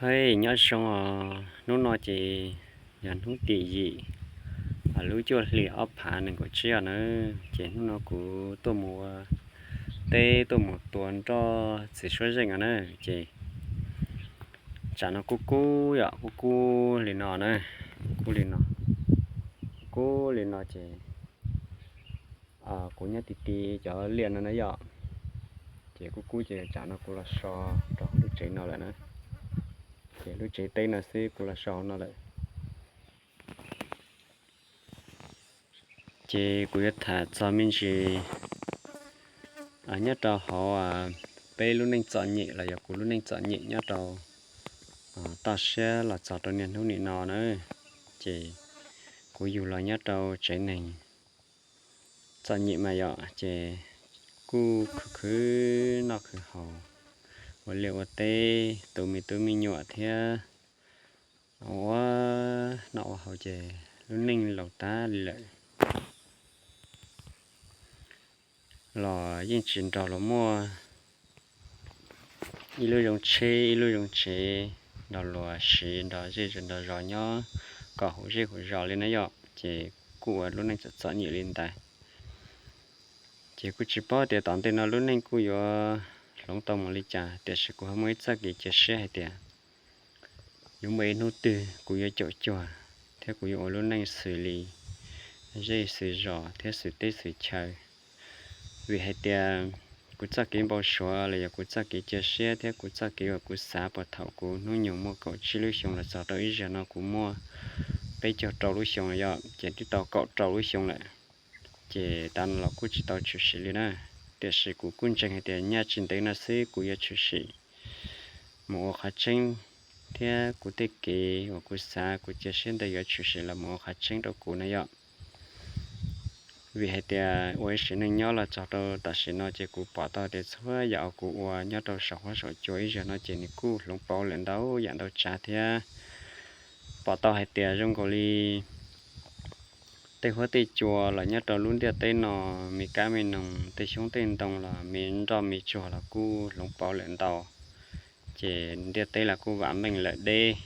Hej, nyob zoo os, hnub no ces yog hnub tim yim, lub cuaj hlis ob phav nees nkaum tsib os na. Ces hnub no kuv tuaj mus ua teb, tuaj mus tua nroj txiv suab zeej os na. Ces tsam no kub kub yom, kub kub li no na, kub li no, kub li no ces kuv nyob ti ti cov liaj no na yom. Ces kub kub ces tsam no kuv los so rau hauv lub tsev no lawm na. Ces lub tsev teb no xwb kuv los so hauv no lawm. Ces kuv yuav tham txog me ntsis nyob rau hauv peb lub neej txom nyem los yog kuv lub neej txom nyem nyob rau toj siab los txog rau niaj hnub nim no na. Ces kuv yug los nyob rau tsev neeg txom nyem mas yom, ces kuj khwv khwv noj khwv haus, ua liaj ua teb, tu me tub me nyuam thiab ua noj ua haus ces lub neej laus tag li lawm. Los yeej tsis nrog luag muaj ib lub zoo tsheb ib lub zoo tsev nrog luag siv nrog zej nrog zos nyob kom huv zej huv zos li na yom. Ces kuj ua lub neej txom txom nyem li ntawd. Ces kuj tsis paub tias tom ntej no lub neej kuj yuav hloov tau mus li cas, tiam sis kuv ho muaj ib txoj kev cia siab hais tias yuav muaj ib hnub twg kuv yuav caum cuag thiab kuv yuav ua lub neej xws li zej xws zos thiab xws teb xws chaw. Vim hais tias kuv txoj kev npau suav los yog kuv txoj kev cia siab thiab kuv txoj kev uas kuv xav puag thaum kuv hnub nyoog muaj kaum tsib lub xyoo los txog rau ib zaug no kuv muaj peb caug rau lub xyoo yom, ces twb tau kaum rau lub xyoo lawm. Ces tav no los kuj tsis tau tshwm sim li na, tiam sis kuv kuj ntseeg hais tias nyaj tsis ntev no xwb kuv yuav tshwm sim mus ua qhov tseeb, thiab kuv tej kev uas kuv xav kuv cia siab ntawd yuav tshwm sim los mus ua qhov tseeb rau kuv na yom. Vim hais tias ua ib sim neej nyob los txog rau tam sim no ces kuv pom tau tias txhua yam uas kuv ua nyob rau saum huab saum cua ib zaug no ces nws kuj hloov pauv lawm ntau yam ntau tsav thiab. Pom tau hais tias zoo nkaus li tej huab tej cua los nyob rau lub ntiaj teb no, me kab me noog tej xyoob tej ntoo los me nroj me tsuag los kuj hloov pauv lawm ntau. Ces ntiaj teb los kuj vam meej lawm deb.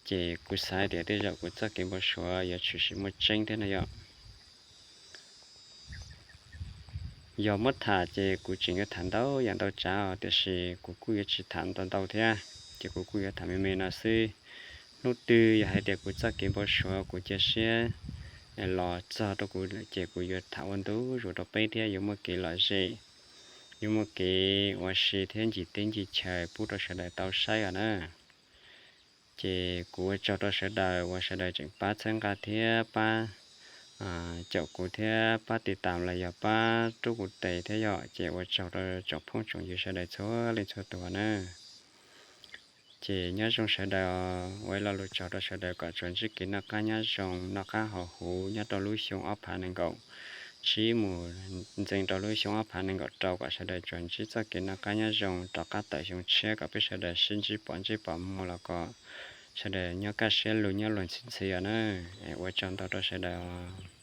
Ces kuv xav tias tej zaum kuv txoj kev npau suav yuav tshwm sim muaj tseeb thiab no yom. Yog muab tham ces kuv tseem yuav tham ntau yam ntau tsav os, tiam sis kuv kuj yuav tsis tham ntau ntau thiab, ces kuv kuj yuav tham me me no xwb. Hnub twg yog hais tias kuv txoj kev npau suav kuv cia siab los txog rau kuv ces kuv yuav tham ua ntu zus rau peb thiab yuav muaj kev lom zem, yuav muaj kev ua si thiab ncig teb ncig chaw pub rau sawv daws tau saib os na. Ces kuv ua tsaug rau sawv daws uas sawv daws tseem pab txhawb nqa thiab pab caum kuv thiab pab tiv tam los yog pab rub kuv tes thiab yom, ces ua tsaug rau tsoom phooj tsoom ywg sawv daws txhua leej txhua tus na. Ces nyob zoo sawv daws, ua ib lo lus tsaug rau sawv daws kom tsuas ntsib kev noj qab nyob zoo, noj qab haus huv nyob rau lub xyoo ob phav nees nkaum tsib mus ntxeev rau lub xyoo ob phav nees nkaum rau kom sawv daws tsuas ntsib txoj kev noj qab nyob zoo rov qab tawm xyoo tshiab kom peb sawv daws sib ntsib pom ntsib pom muag los kom sawv daws nyob kaj siab lug nyob luag ntxhi ntxhi os na. Ua tsaug ntau rau sawv daws os.